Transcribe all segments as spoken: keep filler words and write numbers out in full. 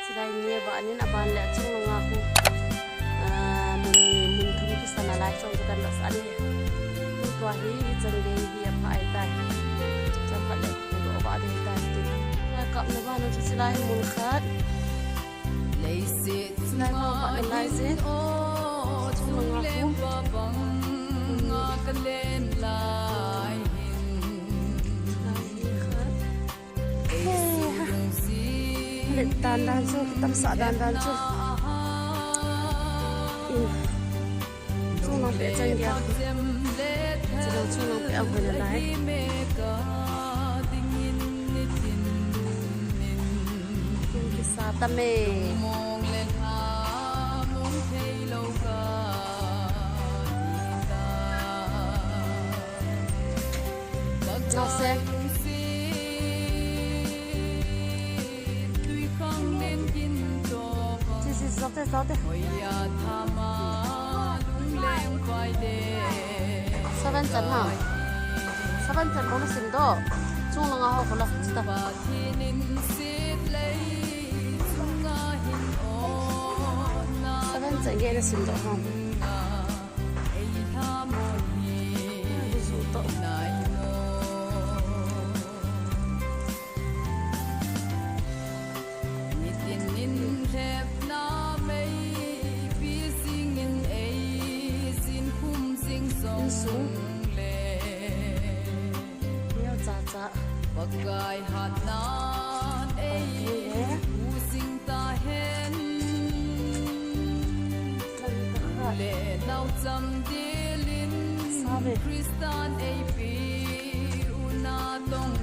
Chulai ni a ban in a ban le a chung langa khu, ah, mun ni mun thum kisan a lai chong chu kan la sa ni. Mun tua hi, hi chan gei hi a pha ai tai. Chan khat le khu do ba dei tai ti. Lai kap na ban chu chulai mun khat. Chulai mun khat na lai je. Chung langa khu. Chulai hi khat. Let dan dan chu, tamsah dan dan chu. In. Chung lang pe chang gei. Chung lang, chung lang pe a guna lai. Chung kisa ta me. Nose. Chi, chi, zote, zote. Seven chan ha. Seven chan bou na sim doh. Chung langa ho ko la, chita. Seven chan gei na sim doh ha. Insung. Neo cha cha. Pakai hatna ei u sing ta hen. Le nau cham dilin Kristan ei pi una tong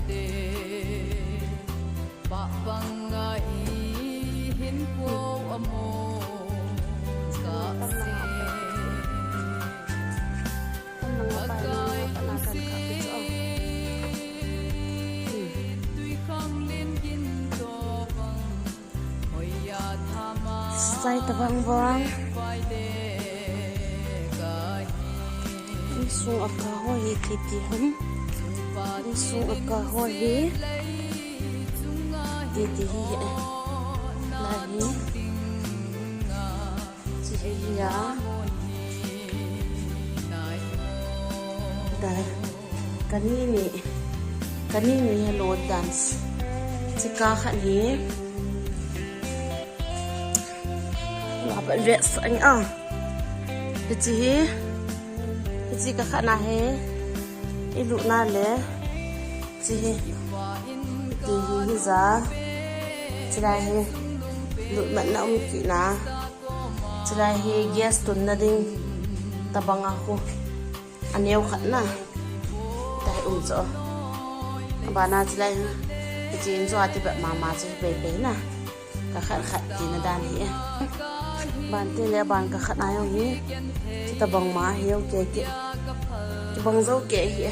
te. Pa bang a i hin ko amo ka se. Sai tabang bang. Insung a ka ho hi titi ham. Insung a ka ho hi titi hi. Lai hi. Chi hi hi a. Dai. Kani ni. Kani ni hello dance. Chi ka khat hi. La pa ve sang a. Hichi hi. Hichi ka khat na hi. I lu na le. Chi hi. Ti hi hi ja. Chulai hi. Lut mat na um ki na. Chulai hi gas tun na ding tabang a khu. A neo khat na. Tai um cho. Abana chulai hi. Chin cho ati ba mama chu pe pe na. Ka khat khat ti na dan hi. Ban te le ban ka khat na yo hi. Tabang ma hi yo ke ke. Tabang zo ke hi.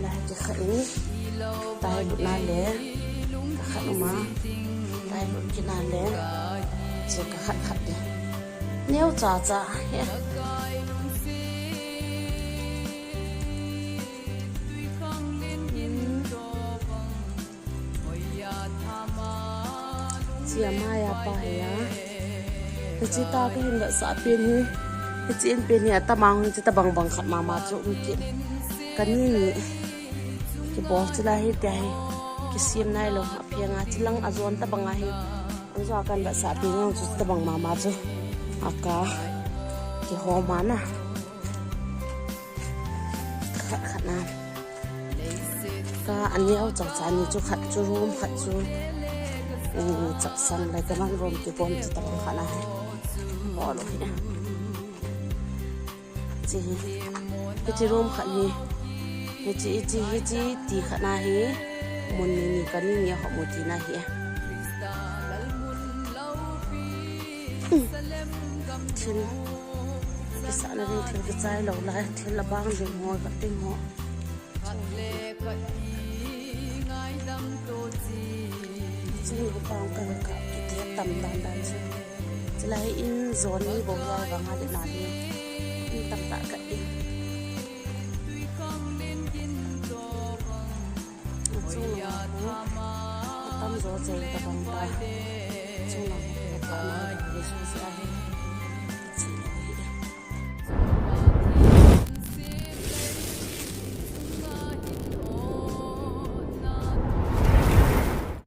La ke khat ni. Tai bu na le. Ka khat ma. Tai bu ki na le. Che ka khat khat ni. Neo cha cha hi. Chia maya pa ya. Hichi ta ka hin da sa pin hi. Hichi in pin hi atamang hichi tabang bang khat mama chu um ki. Kani ni. Ki bol chulai hi te hi. Ki sim nai lo. Apia nga chilang azon tabang a hi. Anzo kan da sa pin nga chu tabang mama chu. Aka. Ki ho ma na. Khat khat na. Ka ani au cha cha ni chu khat chu room khat chu. Ni chak sang lai ka man room ki pom chu tabang khat na. Bol lo hi. Chi hi. Hichi room khat hi. Hichi, hichi, hichi ti khat na hi. Mun ni ni kani ni ho mu ti na hi. Thil. Kisahna ding thil kichai lo lai. Thil abang ding ho, ka ding ho. Chun upang ka ka kiti tam dan dan chu. Chulai in zon ni bou lai vang a le na ni. In tam ta ka in. Chunglang a tamjo cheng tabang ta. Chunglang a tamjo